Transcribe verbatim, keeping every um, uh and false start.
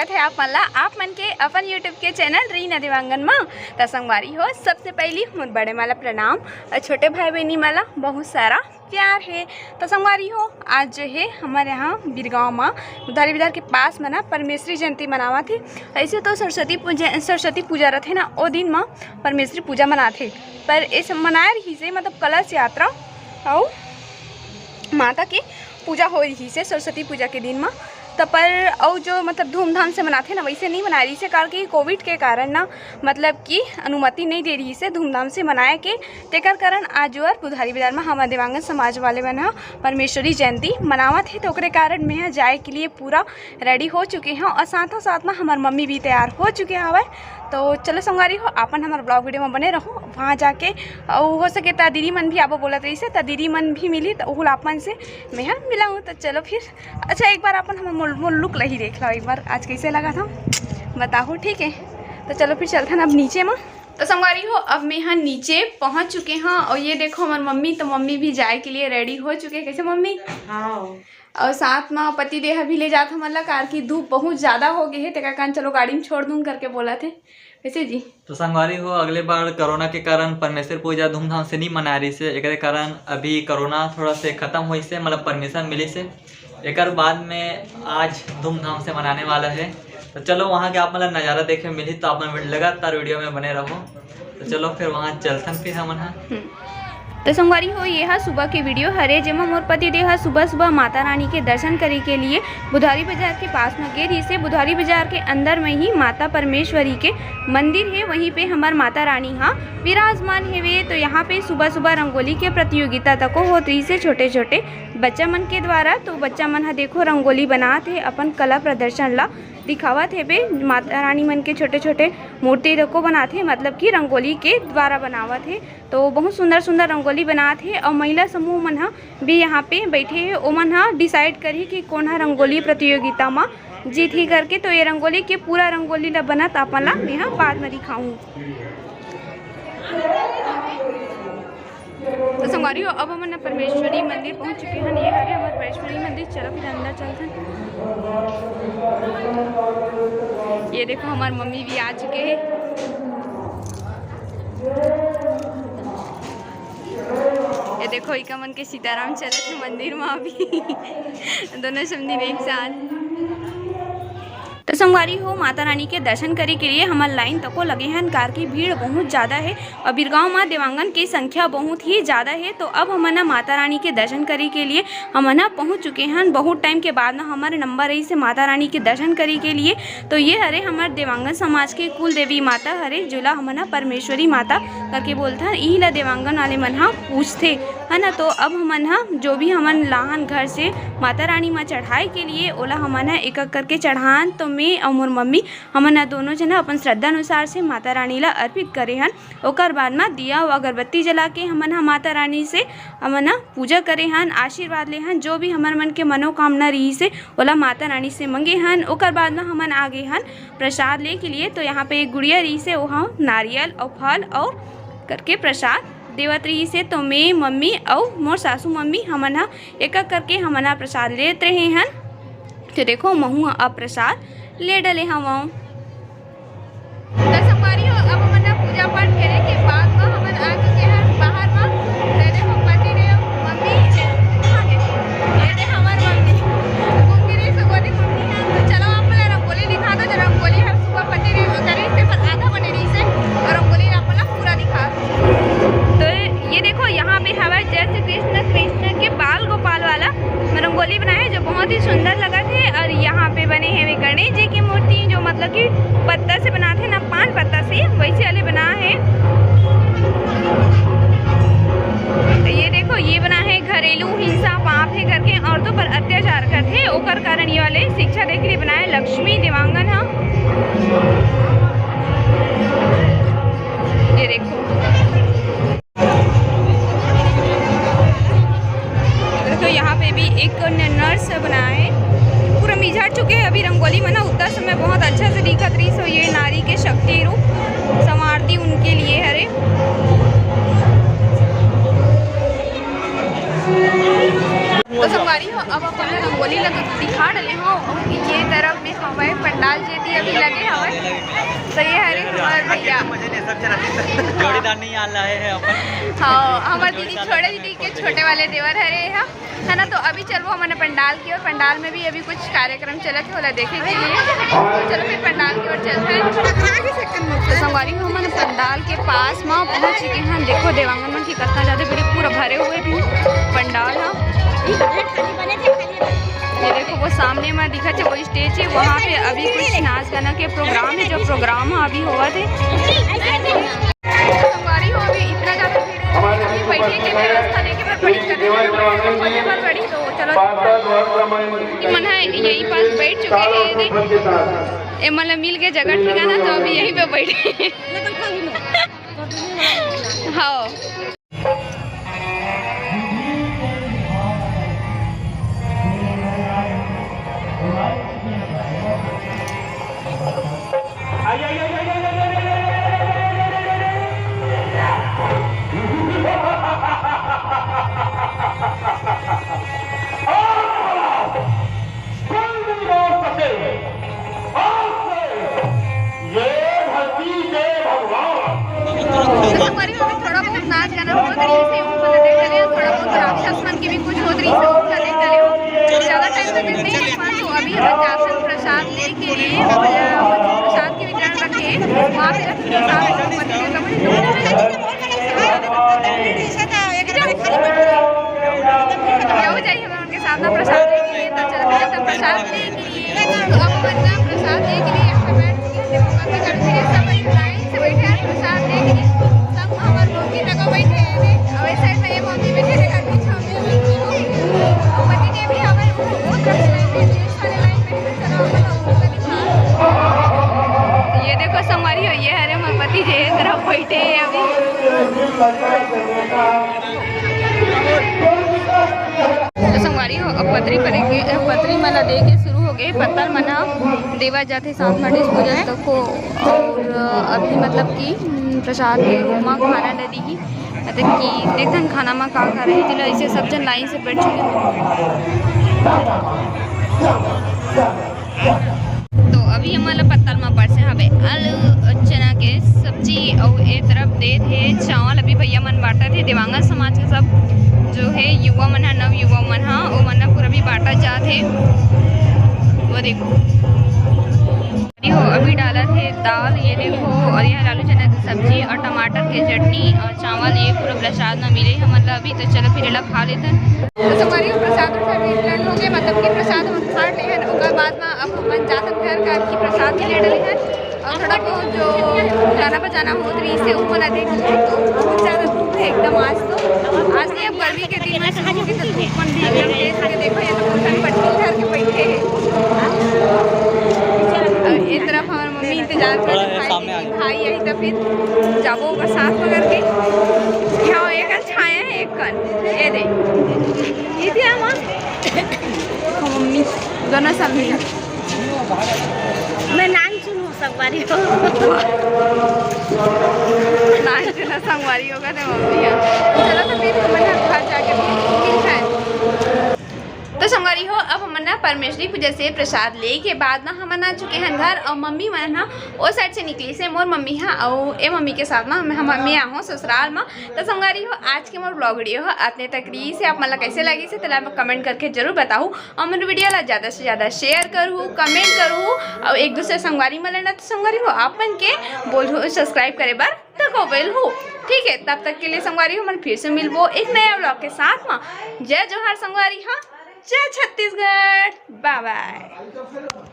थे आप मन ला, आप मन के अपन YouTube के चैनल रीना देवांगन मा। त संगवारी हो, सबसे पहली मोर बड़े मन ला प्रणाम और छोटे भाई बहनी मन ला बहुत सारा प्यार है। त संगवारी हो, आज जो है हमर यहाँ बिरगांव मा बुधारी बिधार के पास मा ना परमेश्वरी जयंती मनावत हे। ऐसे तो सरस्वती पूजा, सरस्वती पूजा रथे ना, ओ दिन मा परमेश्वरी पूजा मनाथे, पर इस मनाए रहिसे, मतलब कलश यात्रा अउ माता के पूजा हो रहिसे सरस्वती पूजा के दिन मा। त पर अउ जो मतलब धूमधाम से मनाथे ना, वैसे नहीं मनाए रहिसे, काबर कि कोविड के कारण ना, मतलब कि अनुमति नहीं दे रहिसे धूमधाम से मनाए के। तेकर कारण आज ओहर बुधारी बिधार मा हमर देवांगन समाज वाले मन ह परमेश्वरी जयंती मनावत हे, तो ओकरे कारण मैं ह जाए के लिए पूरा रेडी हो चुके हव और साथों साथ मा हमर मम्मी भी तैयार हो चुके हवय। तो चलो संगवारी हो, अपन हमर ब्लॉग वीडियो मा बने रहो। वहाँ जाके अउ हो सके त दीदी मन भी आबो बोलत रहिसे, त दीदी मन भी मिली, त ओहू ला अपन से मैं ह मिलाऊँ। तो चलो फिर, अच्छा एक बार अपन हमर मोर, मोर लुक ला ही देख लो एक बार, आज कैसे लगा था बताओ, ठीक है। तो चलो फिर चलथन अब नीचे मा। तो संगवारी हो, अब मैं ह नीचे पहुँच चुके हव और ये देखो हमर मम्मी, तो मम्मी भी जाए के लिए रेडी हो चुके हैं। कैसे मम्मी? हाँ। और साथ मा पति देव भी ले जात हमन ला, कार की धूप बहुत ज्यादा हो गई है, तेकर कारण चलो गाड़ी में छोड़ दूँ करके बोलत हे। कैसे जी? तो संगवारी हो, अगले बार कोरोना के कारण परमेश्वर पूजा धूमधाम से नहीं मना रहिसे, एकरे कारण अभी कोरोना थोड़ा से खत्म होइसे, मतलब परमिशन मिलिसे, एकर बाद में आज धूमधाम से मनाने वाला है। तो चलो वहाँ के आप मतलब नज़ारा देखे मिली, तो आप मन लगातार वीडियो में बने रहो। तो चलो फिर वहाँ चलथन फिर हमन ह। हम्म। तो संगवारी हो, ये हा सुबह के वीडियो हरे, जेमा मोर पति देव हा सुबह सुबह माता रानी के दर्शन करे के लिए बुधारी बाजार के पास में गे रहिसे। बुधारी बाजार के अंदर में ही माता परमेश्वरी के मंदिर है, वहीं पे हमर माता रानी हा विराजमान हेवे। तो यहाँ पे सुबह सुबह रंगोली के प्रतियोगिता तको होत रहिसे छोटे छोटे बच्चा मन के द्वारा। तो बच्चा मन हा देखो रंगोली बनात हे, अपन कला प्रदर्शन ला दिखावत हेबे। माता रानी मन के छोटे छोटे मूर्ति तको बनात हे, मतलब कि रंगोली के द्वारा बनावत हे। तो बहुत सुंदर सुंदर रंगोली बनात हे और महिला समूह मन ह भी यहाँ पे बैठे हे, ओमन ह डिसाइड करही कि कोन ह रंगोली प्रतियोगिता म जीतही करके। तो ये रंगोली के पूरा रंगोली ला बनत अपन ला मैं ह बाद में दिखाऊँ। तो संगवारी हो, अब हमन परमेश्वरी मंदिर पहुंच चुके हन। ये हरे हमर परमेश्वरी मंदिर, चलो फिर अंदर चलथन। ये देखो हमर मम्मी भी आ चुके हैं। ये देखो, इका मन के सीताराम चलत हे मंदिर मा अभी। दोनों समधी एक साथ। तो संगवारी हो, माता रानी के दर्शन करे के लिए हमर लाइन तको लगे हन, कार की भीड़ बहुत ज्यादा है और बिरगांव मा देवांगन की संख्या बहुत ही ज्यादा है। तो अब हमन ह माता रानी के दर्शन करे के लिए हमन ह पहुंच चुके हन। बहुत टाइम के बाद ना हमर नंबर रहिसे माता रानी के दर्शन करे के लिए। तो ये हरे हमर देवांगन समाज के कुल देवी माता हरे, जोला हमन ह परमेश्वरी माता करके बोलथन। इही ला देवांगन वाले मन ह पूजथे, है ना। तो अब हमन ह जो भी हमन लाहन घर से माता रानी म चढ़ाए के लिए, ओला हमन ह एक एक करके चढ़ान। तो मैं अउ मोर मम्मी हमन ह दोनों झन ह अपन श्रद्धा अनुसार से माता रानी ला अर्पित करे हन। ओकर बाद म दिया अउ अगरबत्ती जला के हमन ह माता रानी से हमन ह पूजा करे हन, आशीर्वाद ले हन। जो भी हमर मन के मनोकामना रहिसे ओला माता रानी से मंगे हन। ओकर बाद म हमन आ गे हन प्रसाद ले के लिए। तो यहाँ पे एक गुड़िया रहिसे, ओहा नारियल अउ फल अउ करके प्रसाद देवत रहिसे। तो मैं, मम्मी अउ मोर सासू मम्मी हमन ह एक एक करके हमन ह प्रसाद लेत रहे हन। तो देखो, महू ह अब प्रसाद ले डले हवं। तो संगवारी हो, अब हमन ह पूजा पाठ करे के बाद म हमन आ चुके हन बाहर म। तो देखो, पति देव, मम्मी, ये दे हमर मम्मी, घूम के रही सगोरी मम्मी है। तो चलो, आप मन ला रंगोली दिखा दो, जो रंगोली हर सुबह पति देव करे से पर आधा बने रही से, और रंगोली आप मन ला पूरा दिखा दो। तो ये देखो, यहाँ पे हवा जय श्री कृष्ण, कृष्ण के बाल गोपाल वाला रंगोली बनाए है, जो बहुत ही सुंदर लगत है। और यहाँ पे बने हैं वे गणेश जी की मूर्ति, जो मतलब कि पत्ता से बनाते हैं ना, पान पत्ता से, वैसे वाले बना है। तो ये देखो, ये बना है घरेलू हिंसा पाप है करके, औरतों पर अत्याचार करते हैं, ओकर कारण ये वाले शिक्षा दे के लिए बनाए लक्ष्मी देवांगन है। ये देखो। तो यहाँ पे भी एक न-, नर्स बनाए है, पूरा मिझड़ चुके हैं अभी रंगोली में ना। उतना समय बहुत अच्छा से दिखत रही। सो ये नारी के शक्ति रूप संवारती उनके लिए हरे। तो संगवारी हो, अब अपन रंगोली लग दिखा डले हो। ये तरफ में हमारे पंडाल जेती अभी लगे हवे, तो ये हरे हमारे भैया। जोड़ीदार नहीं आ रहा है अपन। हाँ, हमारे दीदी, छोटे दीदी के छोटे वाले देवर हरे हा, है ना। तो अभी चलबो हमन पंडाल की ओर। पंडाल में भी अभी कुछ कार्यक्रम चलत हे, ओला देखे के लिए। तो चलो फिर पंडाल की ओर चलते हैं। तो संगवारी हो, हमन पंडाल के पास में पहुंच चुके हैं। देखो देवांगन मन की कितना ज्यादा भीड़, पूरा भरे हुए भी पंडाल है। ये देखो वो सामने में दिखत हे वो स्टेज है, वहाँ पे अभी कुछ नाच गाना के प्रोग्राम है, जो प्रोग्राम है अभी होवत हे। संगवारी हो, अभी इतना ज्यादा भीड़ है, अभी बैठे के व्यवस्था नहीं के, पर बड़ी गर्मी है, पर बड़ी तो चलो। ये मन है यही पास बैठ चुके हैं, ये देख, ये मन ला मिल के जगह ठिकाना, तो अभी यहीं पे बैठे। हाँ। ये धरती के भगवान। तो संगवारी हो, अभी थोड़ा बहुत नाच गाना होत रहिस हे, वो मन देख डरे हो, थोड़ा बहुत राक्षस मन के भी कुछ होत रहिस हे, वो मन देख डरे हो। ज्यादा टाइम तक नहीं देख पान, तो अभी हम जाथन प्रसाद लेके लिए, अ, प्रसाद के वितरण रखे, वहाँ पे रखे प्रसाद, हो जाए हमारे उनके साथ ना प्रसाद लेके लिए, तो चलो भैया, तब प्रसाद लेके तो अब बच्चा प्रसाद लेके लिए यहाँ पे बैठ चुके हैं। देखो, काफी गर्मी है, सब एक लाइन से बैठे हैं प्रसाद लेके लिए। सब हमारे मम्मी तक बैठे हैं, अभी साइड में ये मम्मी बैठे हैं, घर पीछे मम्मी बैठी है। और पति देव भी हमारे वो, वो तरफ से लाइन में, जेंट्स वाले लाइन में है, तो चलो, हम लोग उधर दिखा। ये देखो, संगवारी हो, ये हरे हमारे पति जी, ये तरफ बैठे हैं अभी। तो संगवारी हो, अब पतरी परे के, पतरी मन ला दे के शुरू हो गए। पत्तल मन ह देवा जाथे सात माटी पूजा तक को। और अभी मतलब कि, हम्म, प्रसाद के रूप में खाना डली ही, मतलब कि देखथन खाना में का का रही, तेला ऐसे सब जन लाइन से बैठ चुके हैं। तो अभी हमन ला पत्तल म परसे हवे आलू अउ चना के सब्जी, अउ ए तरफ देत हे चावल। अभी भैया मन बांटत हे, देवांगन समाज के सब जो हे युवा मन ह, नव युवा मन ह, ओ मन ह पूरा भी बांटत जात हे। वो देखो, ये हो अभी डालत हे दाल, ये देखो, और ये आलू चना के सब्जी और टमाटर के चटनी और चावल, ये पूरा प्रसाद म मिले हमन ला अभी। तो चलो फिर एला खा लेथन। तो संगवारी हो, प्रसाद उठा भी वितरण हो गए, मतलब कि प्रसाद हम खा ले हन, ओकर बाद में अब हमन जाथन घर, काबर कि प्रसाद भी ले डले हन और थोड़ा बहुत जो गाना बजाना होत रहिस हे, वो वाला देख लेथन। तो बहुत ज्यादा धूप है एकदम आज तो। आज नहीं, अब गर्मी के दिन में शुरू होगे तो धूप मन भी एकदम तेज होगे। देखो, ये तो पूरा पटरी धर के बैठे हैं। और ये तरफ हमारे मम्मी इंतजार कर रहे हैं, भाई, भाई आई तो फिर जाबो ओकर साथ पकड़ के। यहाँ एक छाया है, एक कन, ये दे। इतिया माँ। मम्मी, दोनों सामने। मैं नाम सुनूँ संगवारी हो। नाम सुना संगवारी होगा तो मम्मी है। चलो तो फिर हमन घर जाके मिलथन। तो संगवारी हो, अब हमन ना परमेश्वरी पूजा से प्रसाद ले के बाद ना हमन आ चुके हैं घर, और मम्मी मन ना ओ साइड से निकलिस हे मोर मम्मी हा, अउ ए मम्मी के साथ में हम, हम, मैं आहूँ ससुराल में। तो संगवारी हो, आज के मोर vlog video ह अतने तक रहिस हे। आप मन ला कैसे लगिस हे, तेला comment करके जरूर बताहू। और मोर video ला ज्यादा से ज्यादा share करहू, comment करहू, और एक दूसरे संगवारी मन ला ना, तो संगवारी हो, आप मन के बोलहू subscribe करे बर तको बेल हो। ठीक है, तब तक के लिए संगवारी हो, हमन फिर से मिलबो एक नया vlog के साथ में। जय जोहार संगवारी हा, जय छत्तीसगढ़, bye bye।